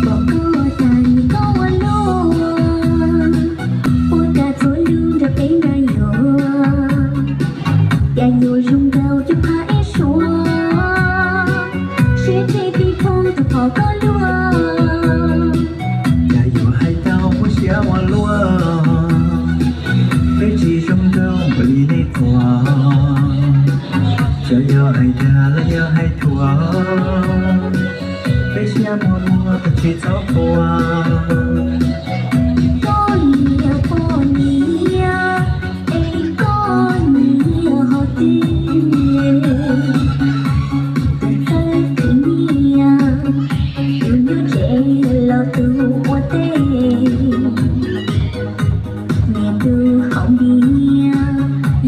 Pom koj tag koj ua luaj, ua cas txhua lub nrog peb nrog yuav. Cas yuav zoo nraug cuag phaj ib suab, siab tsis pib phooj tus phom koj luaj. Cas yuav hais tau muaj siab ua luaj, peb tsis zoo nraug npaum li nej thuam. Xyov yog hais dag los yog hais thuam, peb siab muag muag tau tsis txhob qhuas. Koj niam poj niam, es koj niam ho twg? Tus txawj khwv nyiaj, tus nyuaj tsev los tus ua teb. Niam tus haus npias,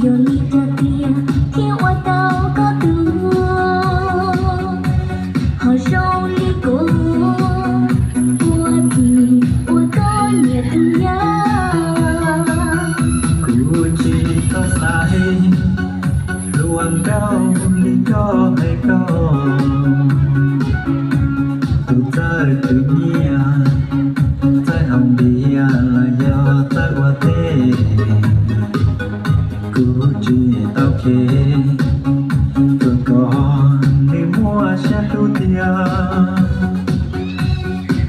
yog li cas tiag thiaj ua tau koj tus, ho zoo li kuv, ua tig ua koj niam tus nyab. Kuv tsis tau xaiv, hluas nkauj li koj hais koj, tus txawj khwv nyiaj, txawj haus npias los yog txawj ua teb. Kuv tsis tau khev, tsuas kom nws muaj siab hlub tiag.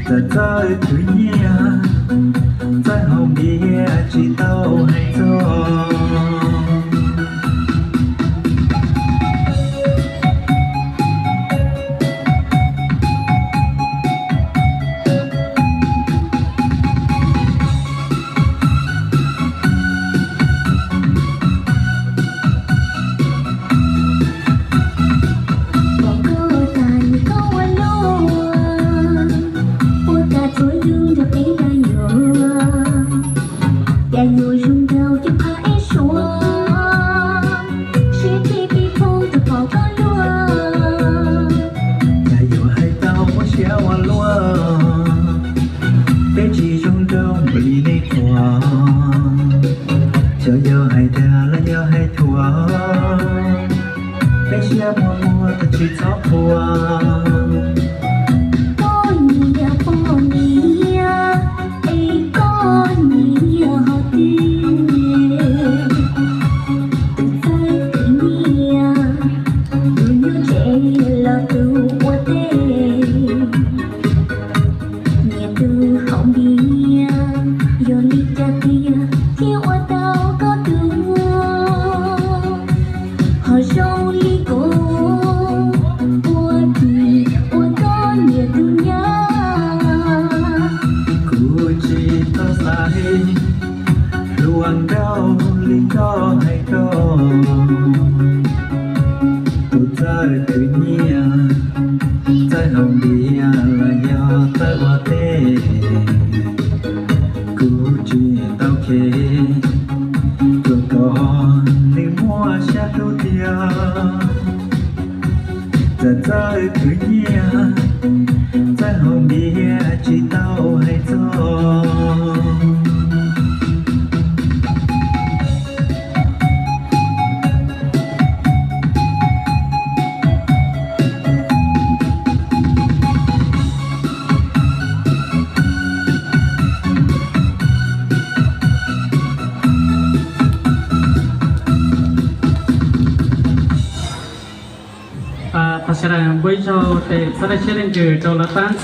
Txawj txawj khwv nyiaj, txawj haus npias tsis tau hais txog. Pom koj tag koj ua luaj, ua cas txhua lub nrog peb nrog yuav. Cas yuav zoo nraug cuag phaj ib suab, siab tsis pib phooj tus phom koj luaj. Cas yuav hais tau muaj siab ua luaj, peb tsis zoo nraug npaum li nej thuam. Xyov yog hais dag los yog hais thuam, peb siab muag muag tau tsis txhob qhuas. Koj niam poj niam, es koj niam ho twg? Tus txawj khwv nyiaj, tus nyuaj tsev los tus ua teb. Niam tus haus npias, yog li cas tiag thiaj ua tau koj tus, ho zoo li kuv, ua tig ua koj niam tus nyab. Kuv tsis tau xaiv, hluas nkauj li koj hais koj, tus txawj khwv nyiaj, txawj haus npias los yog txawj ua teb. Kuv tsis tau khev, tsuas kom nws muaj siab hlub tiag. Txawj txawj khwv nyiaj, txawj haus npias tsis tau hais txog. Tam sim no npaj ib zaug tes txhab laj siab leej twg rau lawv tab.